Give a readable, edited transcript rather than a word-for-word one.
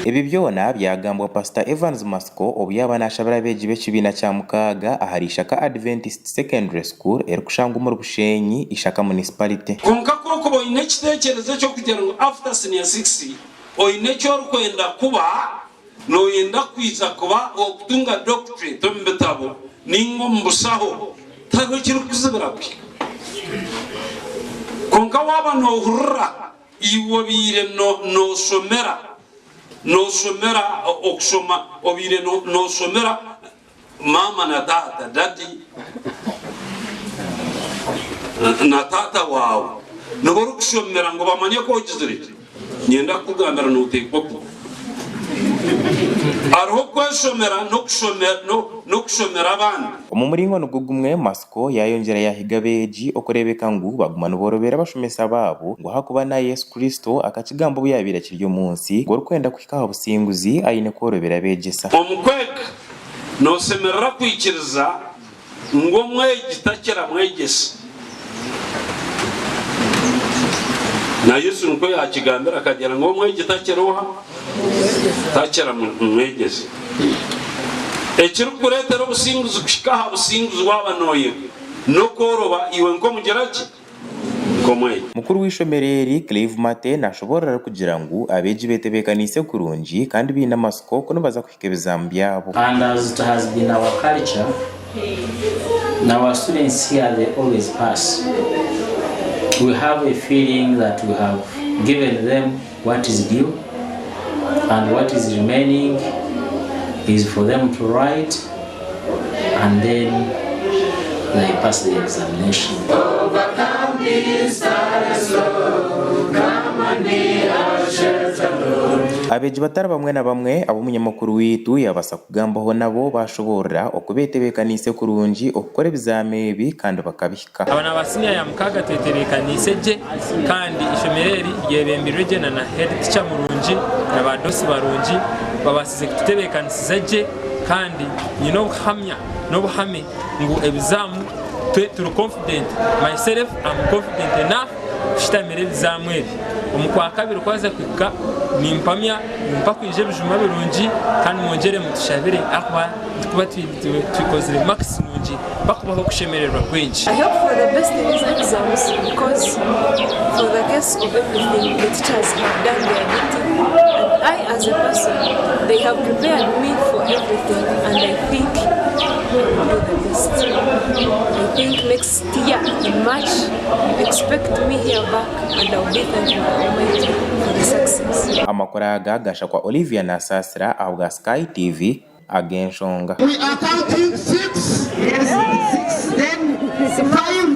Ebi byona byagambwa Pasita Evans Matsiko obu yaaba naashabira abeegi b'ekibiina kya mukaaga ahari Ishaka Adventist Secondary School erikushangwa omuri Bushenyi, Ishaka Municipality. Kwonka ku orikuba oine ekiteekyerezo eky'okugira ngu after senior six oine eki orikwenda kuba, Nooyenda kwija kuba ow'okutunga doctorate omu bitabo nainga omu bushaho? Tihariho ekirikukuzibira kuhika. Kwonka waaba noohurira iwe obaire nooshomera, nooshomera okushoma, obaire nooshomera maama na taata, daddy na taata waawe, nibo orikushomera ngu bamanye ku ogizire ki? Niinyenda kukugambira nooteekwa kugwa. Hariho okweshomera n'okushomera abandi. Omu muringo nigwo gumwe, Matsiko yaayongyera yaahiga abeegi okureebeka ngu baguma niboorobera abashomesa baabo ngu ahakuba na Yesu Kristo akakigamba obu yaabaire akiri omu nsi ngu orikwenda kuhika aha businguzi aine kworobera abeegyesa. Omu kwega, nooshemerera kwikiriza ngu omwegi takira mwegyesa. Na Yesu nikwo yaakigambire akagira ngu omwegi takira oha? Takira mwegyesa. Ekirikukureetera obusinguzi kuhika aha businguzi waaba nooyega, n'okworoba iwe nk'omugira ki? Nk'omwegi. Mukuru w'eishomero eri, Clive Mate nashoboorora arikugira ngu abeegi betebeekaniise kurungi kandi baine amatsiko ku nibaza kuhika ebizaamu byabo. And as it has been our culture, our students here they always pass. We have a feeling that we have given them what is due and what is remaining is for them to write and then they pass the examination. Abeegi batari bamwe na bamwe abu omunyamakuru waitu yaabaasa kugambaho nabo baashoboorora oku beetebeekaniise kurungi okukora ebizaamo ebi kandi bakabihika. Abaana ba siniya ya mukaaga twetebeekaniise gye kandi eishomero eri ryebembirwe gye na na head teacher murungi na ba dosi barungi babaasize kututebeekanisiza gye kandi nyine obuhamya n'obuhame ngu ebizaamu twe turi confident myself am confident enough kushitamira ebizaamu ebi. Omu kwakabiri kwaza kuhika nimpamya nimpakwija ebijuma birungi kandi mwongyere mutushabire ahakuba Nitukuba tukozire marks nungi bakubaho okushemererwa kwingi. I hope for the best in these exams because for the case of everything the teachers have done their duty and I as a person they have prepared me for everything and I think I will do the best. I think next year in March expect me here back and I will be thanking the Almighty for the success. Amakuru aga gashakwa Olivia Nasasira ahabwa Sky TV. ag'enshonga. We are counting six, yes, six, then five.